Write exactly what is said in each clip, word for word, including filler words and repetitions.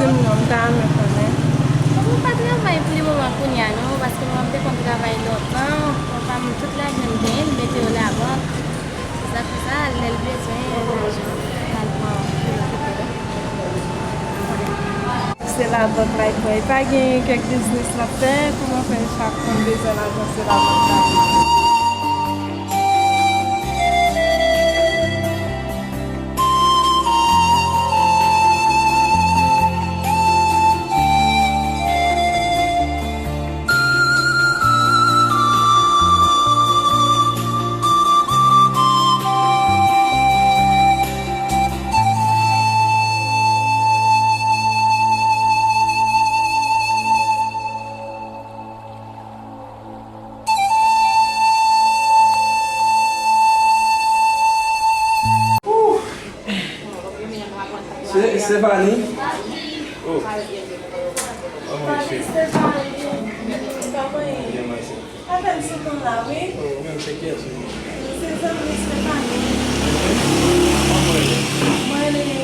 Non, m ta renmen konnen. Mwen pa travay pou le moman kounye a non, paske mwen te konn travay lontan, papa m tout lajan l genyen, li mete yo labank. Se sa fè sa, lè l bezwen lajan, l al pran pou l okipe l. Se labank la l pran. Li pa gen kèk biznis l ap fè, kòman fè chak moun bezwen lajan, se labank la. Ouf! Se, Stefani? Oh. Kòman w ye, cheri? Stefani, kòman w ye? Byen, mèsi. Apèl sou non la, wi. Oh, ou menm se kiyès ou ye? Se zanmi Stefani. Kòman w rele? Mwen rele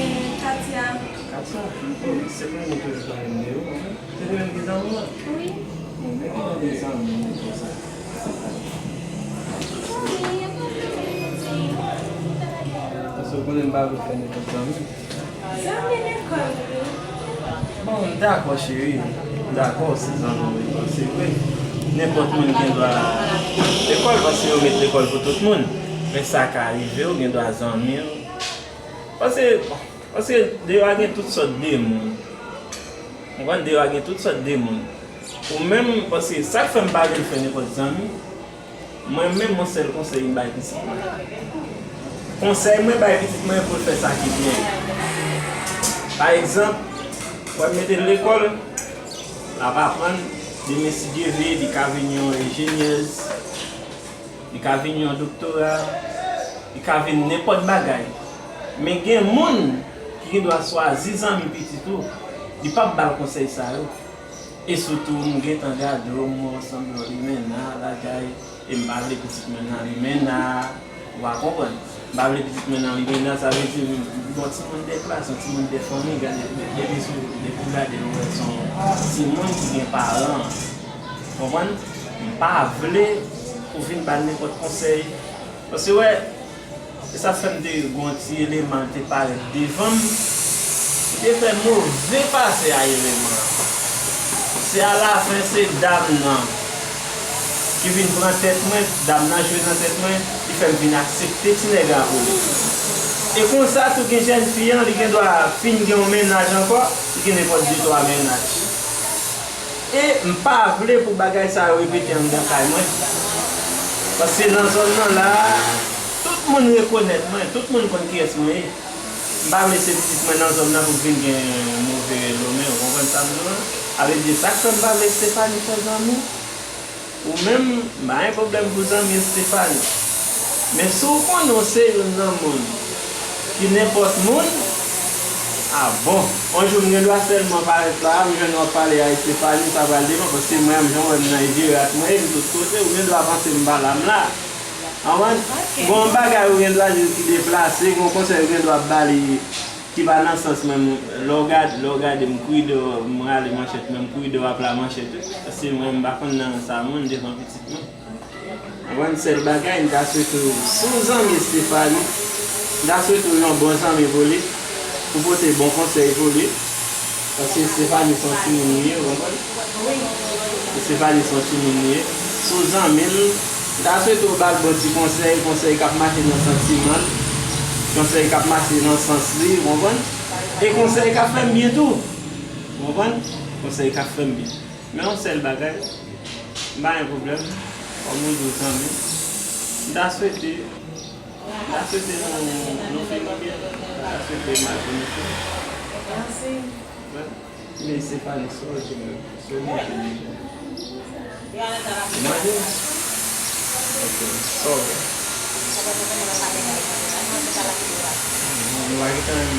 Katia. Katia? Oh, se mwen menm ki toujou pale de ou, non? Se li menm ki zanmi w lan? Wi. Bon, men ki jan de zanmi konsa? Zanmi, e pa zanmi, ti. Paske w konnen m pa vle fè nenpòt zanmi. Zanmi lekòl, wi. Bon, m dakò, cheri. M dakò, se zanmi w lekòl, se vre. Nenpòt moun gen dwa lekòl, paske yo met lekòl pou tout moun. Men sa ka rive, w gen dwa zanmi w. Paske, bon, Paske deyò a gen tout sòt de moun. Ou konprann? Deyò a gen tout sòt de moun. Ou menm, paske sa k fè m pa vle l fè nenpòt zanmi, mwen menm, yon sèl konsèy m bay pitit mwen. Konsèy mwen bay pitit mwen pou l fè sa ki byen. Pa egzanp, w ap mete l lekòl, l ap aprann, demen, si Dye vle, li ka vin yon enjenyèz. Li ka vin yon doktora, li ka vin nenpòt bagay. Men gen moun ki gen dwa swazi zanmi pitit ou, li p ap ba l konsèy sa yo. E sitou, m gentan gade w, m wè w sanble yon limena, bagay, e m pa vle pitit mwen nan limena, ou pa konprann. M pa vle pitit mwen nan limena, sa vle di, m, m, yon timoun de klas, yon timoun de fanmi, gade, de-, depi sou, depi w gade, w wè se yon timoun ki gen paran. Konprann? M pa vle ou vin ba l nenpòt konsèy. Paske, wè, e sa fè m te gen yon ti eleman te parèt devan m. Li te fè move pase a eleman an. Se alafen, se dam nan ki vin pran tèt mwen, dam nan jwe nan tèt mwen, li fè m vin aksepte ti nèg la pou li. E konsa tou gen jèn fi an, li gen dwa fin gen yon mennaj ankò, li gen nenpòt de twa mennaj. E m pa vle pou bagay sa yo repete anndan kay mwen. Paske nan zòn nan la, tout moun rekonèt mwen, tout moun konn kiyès mwen ye. M pa vle se pitit mwen nan zòn nan pou vin gen move renomen, ou konprann sa m di w lan? Sa vle di sa k fè m pa vle Stefani fè zanmi. Ou menm, m pa gen pwoblèm pou zanmi Stefani. Men si w konnen w se youn nan moun ki nenpòt moun, a bon, yon jou m gen dwa sèlman parèt la, m jwenn w ap pale a Stefani, sa pral devan, paske mwen menm, jan w wè m nan Ejirat, mwen, m tout kote, ou gen dwa panse m pa la, m la. Konprann? Gen yon bagay ou gen dwa di ki deplase, gen yon konsèy ou gen dwa ba li ki pa nan sans mwen, lè w gad-, lè w gade m kouri deyò, m rale manchèt mwen, m kouri deyò ap la manchèt wi. Paske mwen, m pa konn nan sa moun devan pitit mwen. Konprann? Sèl bagay, m ta swete w, si w zanmi Stefani, m ta swete w yon bon zanmi pou li, pou pote bon konsèy pou li. Paske Stefani se yon timoun li ye, ou konprann? Stefani se yon timoun li ye. Si w zanmi l, m ta swete w ba l bon ti konsèy, konsèy k ap mache nan santiman l, konsèy k ap mache nan sans li, ou konprann? E konsèy k ap fè m byen tou, ou konprann? Konsèy k ap fè m byen. Men yon sèl bagay, m pa gen pwoblèm, kòm ou di w zanmi, m ta swete, m ta swete nou, nou fini byen, m ta swete m al pou nou fini. Mèsi. Bon. Men se pa nou sòl, se nou, se nou ki nou. Manje? Ok, sòl. Nou pa gen tan.